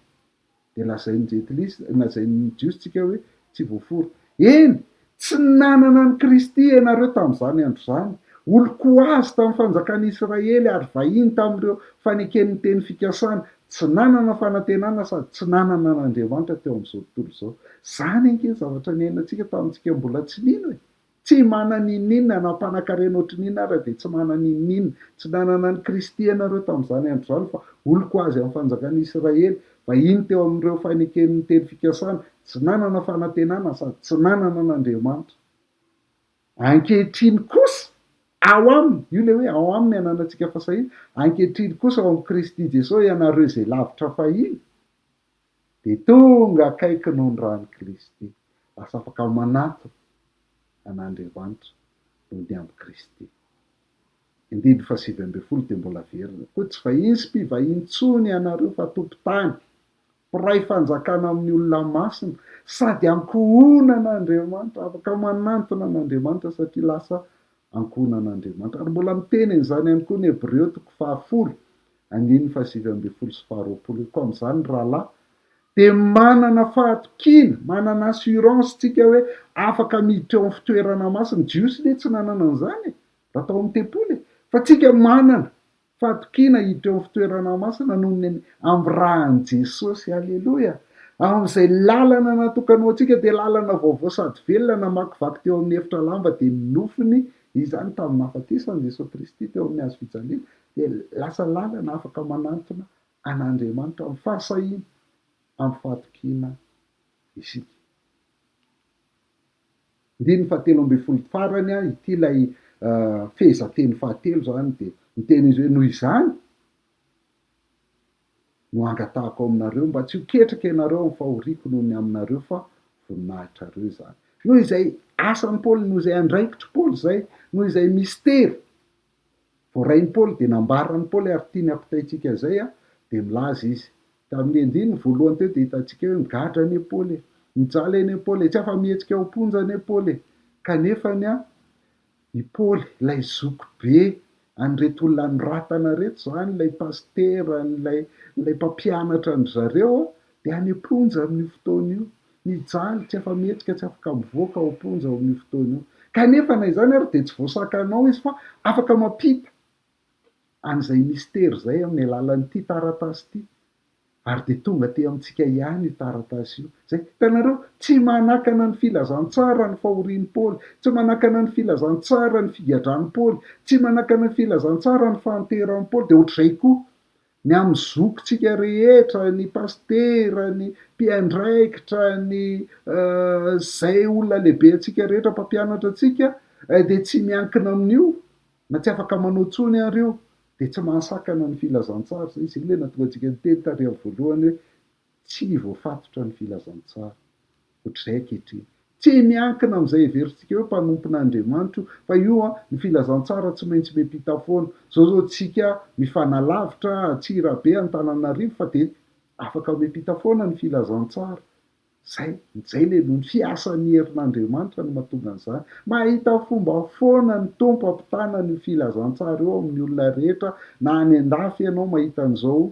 Dia lazain'ny jentilisa, lazain'ny Jiosy tsika hoe tsy voafora. Eny, tsy nanana an'i Kristy ianareo tamin'izany andro izany. Olon-ko azy tamin'ny fanjakan'i Israely ary vahiny tamin'ireo faneken'ny teny fikasana. Tsy nanana fanantenana sady tsy nanana an'Andriamanitra teo amin'izao tontolo izao. Izany ange ny zavatra niainantsika tamintsika mbola tsy nino e! Tsy manana n'inon'inona, na mpanankarena ohatrin'inona ara dia tsy manana n'inon'inona. Tsy nanana an'i Kristy ianareo tamin'izany andro izany fa olon-ko azy amin'ny fanjakan'i Israely, vahiny teo amin'ireo faneken'ny teny fikasana, tsy nanana fanantenana sady tsy nanana an'Andriamanitra. Ankehitriny kosa, ao Aminy, io ilay hoe ao Aminy ananantsika fahasahiana, ankehitriny kosa ao amin'i Kristy Jesosy ianareo izay lavitra fahiny, dia tonga akaiky noho ny ran'i Kristy. Lasa afaka manatona an'Andriamanitra noho ny amin'i Kristy. Andininy fahasivy ambin'ny folo dia mbola averina, Koa tsy vahiny sy mpivahiny intsony ianareo fa tompon-tany, mpiray fanjakana amin'ny olona masina, sady ankohonan'Andriamanitra, afaka manantona an'Andriamanitra satria lasa ankohonan'Andriamanitra. Ary mbola miteny an'izany ihany koa ny Hebreo toko fahafolo, andininy fahasivy ambin'ny folo sy faharoapolo hoe, Koa amin'izany, ry rahalahy, dia manana fahatokiana, manana assurance tsika hoe afaka miditra eo amin'ny fitoerana masina. Ny Jiosy anie tsy nanana an'izany e, raha tao amin'ny tempoly e. Fa tsika manana fahatokiana hiditra eo amin'ny fitoerana masina noho ny amin'ny ràn'i Jesosy. Aleloia! Amin'izay lalana natokana ho antsika dia lalana vaovao sady velona namakivaky teo amin'ny efitra lamba dia ny nofony izany tamin'ny nahafatesan'i Jesosy Kristy teo amin'ny hazo fijaliana dia lasa lalana afaka manantona an'Andriamanitra amin'ny fahasahiana, amin'ny fahatokiana isika. Andininy fahatelo ambin'ny folo farany, ity ilay fehezanteny fahatelo izany dia miteny izy hoe noho izany no angatahako aminareo mba tsy ho ketraka ianareo amin'ny fahoriako noho ny aminareo fa voninahitrareo izany. Noho izay asan'i Paoly, noho izay andraikitr'i Paoly izay, noho izay mistery Voarain'i Paoly dia nambaran'i Paoly ary tiany hampitaintsika izay dia milaza izy. Tamin'ny andininy voalohany teo dia hitantsika hoe migadra anie Paoly e, mijaly anie Paoly e, tsy afa-mihetsika ao am-ponja anie Paoly e. Kanefany i Paoly, ilay zokibe an'ireto olona anoratana ireto izany, ilay pasitera, ilay ilay mpampianatra an-dry zareo dia any am-ponja amin'io fotoana io. Mijaly, tsy afa-mihetsika, tsy afaka mivoaka ao am-ponja ao amin'io fotoana io. Kanefa na izany ary dia tsy voasakana ao izy fa afaka mampita an'izay mistery izay amin'ny alalan'ity taratasy ity. Ary dia tonga aty amintsika ihany io taratasy io. Izay, hitanareo, tsy manakana ny filazantsara ny fahorian'i Paoly, tsy manakana ny filazantsara ny figadran'i Paoly, tsy manakana ny filazantsara ny fahanteran'i Paoly. Dia ohatr'izay koa Ny amin'ny zokintsika rehetra, ny pasitera, ny mpiandraikitra, ny izay olona lehibe antsika rehetra, mpampianatra antsika dia tsy miankina amin'io, na tsy afaka manao intsony ary io, dia tsy mahasakana ny filazantsara izay. Izay ilay nahatonga antsika niteny tary amin'ny voalohany hoe tsy voafatotra ny filazantsara. Ohatr'izay ankehitriny. Tsy miankina amin'izay heverintsika hoe mpanompon'Andriamanitra io, fa io an, ny filazantsara tsy maintsy miampita foana. Izao izao tsika mifanalavitra, Antsirabe, Antananarivo, fa dia afaka miampita foana ny filazantsara. Izay, izay ilay noho ny fiasan'ny herin'Andriamanitra no mahatonga an'izany. Mahita fomba foana ny Tompo hampitana an'io filazantsara io amin'ny olona rehetra, na any an-dafy ianao mahita an'izao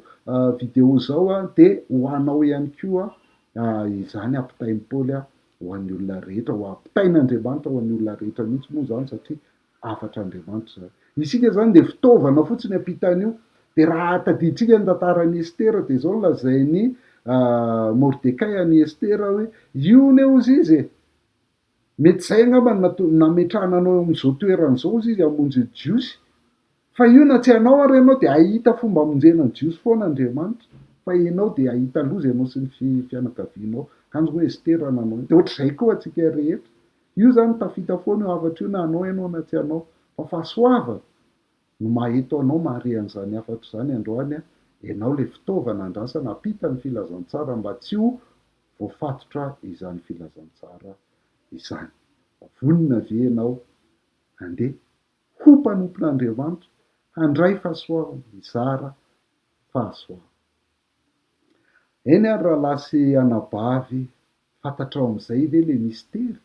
video izao an, dia ho anao ihany koa Izany ampitain'i Paoly ho an'ny olona rehetra, ho ampitain'Andriamanitra ho an'ny olona rehetra mihitsy moa izany satria hafatr'Andriamanitra izany. Isika izany dia fitaovana fotsiny hampita an'io. Dia raha tadidintsika ny tantaran'i Estera dia izao no lazain'i Mordekay an'i Estera hoe io anie hozy izy e! Mety izay angamba no nametrahana anao eo amin'izao toerana izao hozy izy hamonjy ny Jiosy. Fa io na tsy hanao ary ianao dia hahita fomba hamonjena ny Jiosy foana Andriamanitra. Fa ianao dia hahita loza ianao sy ny fianakavianao. Kanjo moa Estera nanao io. Dia ohatr'izay koa antsika rehetra. Io izany tafita foana io hafatra io na hanao ianao na tsy hanao. Fa fahasoavana no maha eto anao mahare an'izany hafatra izany androany. Ianao ilay fitaovana andrasana hampita ny filazantsara mba tsy ho voafatotra izany filazantsara izany. Vonona ve ianao handeha ho mpanompon'Andriamanitra, handray fahasoavana, hizara fahasoavana? Eny ary rahalahy sy anabavy, Fantatrao amin'izay ve le mistery?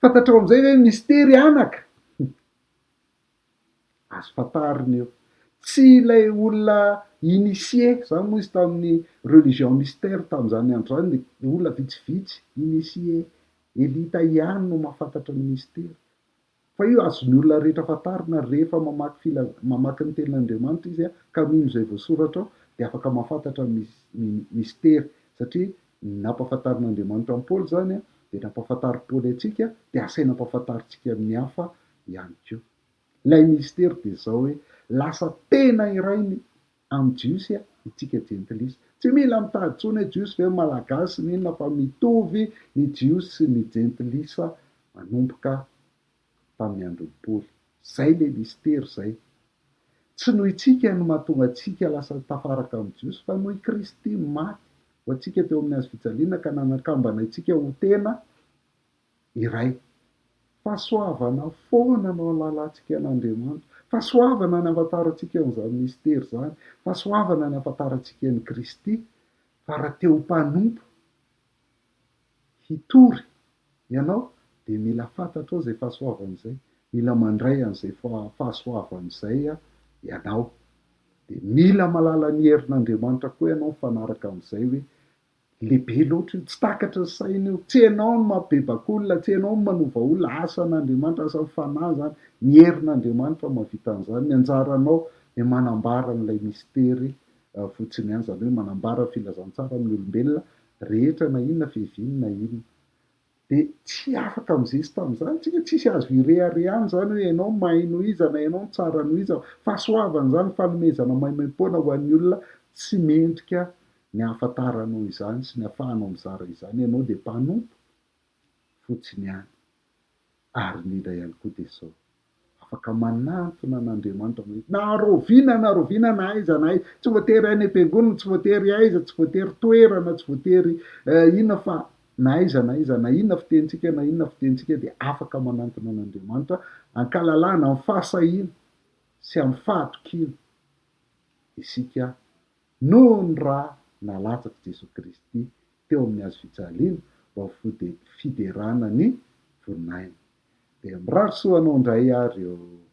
Fantatrao amin'izay ve ny mistery anaka? Azo fantarina io. Tsy ilay olona initié, zany moa izy tamin'ny religion mystère tamin'izany andro izany dia olona vitsivitsy initié, elite ihany no mahafantatra ny mistery. Fa io azon'ny olona rehetra fantarina rehefa mamaky fila mamaky ny tenin'Andriamanitra izy ka mino izay voasoratra ao dia afaka mahafantatra ny mistery satria ny nampahafantarin'Andriamanitra an'i Paoly izany dia nampahafantarin'i Paoly antsika dia asaina ampahafantarintsika amin'ny hafa ihany koa. Ilay mistery dia izao hoe lasa tena iray ny amin'ny Jiosy itsika jentilisa. Tsy mila mitady intsony hoe Jiosy ve Malagasy ny inona fa mitovy ny Jiosy sy ny jentilisa manomboka tamin'ny andron'i Paoly. Zay le mistery zay. Tsy noho itsika no mahatonga antsika lasa tafaraka amin'ny Jiosy fa noho i Kristy maty ho antsika teo amin'ny hazo fijaliana ka nanakambana antsika ho tena iray. Fahasoavana foana no ahalalantsika an'Andriamanitra. Fahasoavana ny ahafantarantsika an'izany mistery izany. Fahasoavana ny ahafantarantsika an'i Kristy. Fa raha te ho mpanompo hitory ianao dia mila fantatrao izay fahasoavana izay. Mila mandray an'izay fahasoavana izay ianao. Dia mila mahalala ny herin'Andriamanitra koa ianao mifanaraka amin'izay hoe Lehibe loatra io, tsy takatry ny saina io. Tsy ianao no mampibebaka olona, tsy ianao no manova olona, asan'Andriamanitra, asan'ny Fanahy izany, ny herin'Andriamanitra no mahavita an'izany, ny anjaranao dia manambara an'ilay mistery fotsiny ihany, izany hoe manambara ny filazantsara amin'ny olombelona rehetra na inona fiaviany na inona. Dia tsy afaka mizesta amin'izany tsika, tsisy azo ireharehana izany hoe ianao mahay noho iza na ianao tsara noho iza, fahasoavana izany, fanomezana maimaimpoana ho an'ny olona tsy mendrika ny ahafantaranao izany sy ny ahafahanao mizara izany, ianao dia mpanompo fotsiny ihany. Ary indrindra ihany koa dia izao, Afaka manantona an'Andriamanitra mihitsy. Na rahoviana na rahoviana na aiza na aiza. Tsy voatery any am-piangonana, tsy voatery aiza, tsy voatery toerana, tsy voatery inona fa na aiza na aiza, na inona fitenintsika na inona fitenintsika dia afaka manantona an'Andriamanitra an-kalalahana, amin'ny fahasahiana sy amin'ny fahatokiana isika noho ny rà nalatsak'i Jesoa Kristy teo amin'ny hazo fijaliana mba ho fiderana ny voninahiny. Dia mirary soa anao indray ary ô!